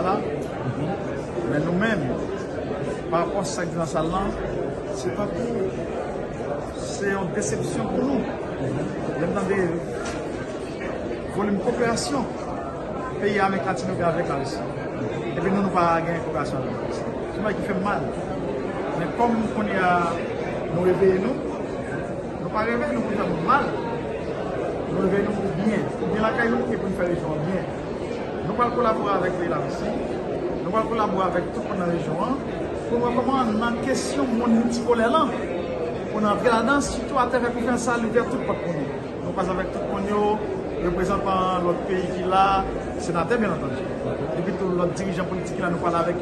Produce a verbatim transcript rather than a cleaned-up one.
la. Men nou menm, pa rapò sa k di nan sal lan, se tankou se yon desepsyon pou nou. Lè m tande volim koperasyon peyi Amerik Latin yo gen avèk Larisi, epi nou, nou pa gen koperasyon avèk Larisi. Se yon bagay ki fè m mal. Men kòm kounye a nou reveye nou, nou pa reveye nou pou fè moun mal. Nou reveye nou pou byen, pou byen lakay nou e pou n fè rejyon an byen. Nou pral kolabore avèk peyi Larisi, nou pral kolabore avèk tout moun nan rejyon an, pou n wè kòman nan kesyon monn miltipolè lan, pou n antre ladan, sitou atravè konferans sa a, li ouvè tout pòt pou nou. Nou pase avèk tout moun yo, reprezantan lòt peyi ki la, senatè, byen antandi. Epi tou lòt dirijan politik ki la, nou pale avèk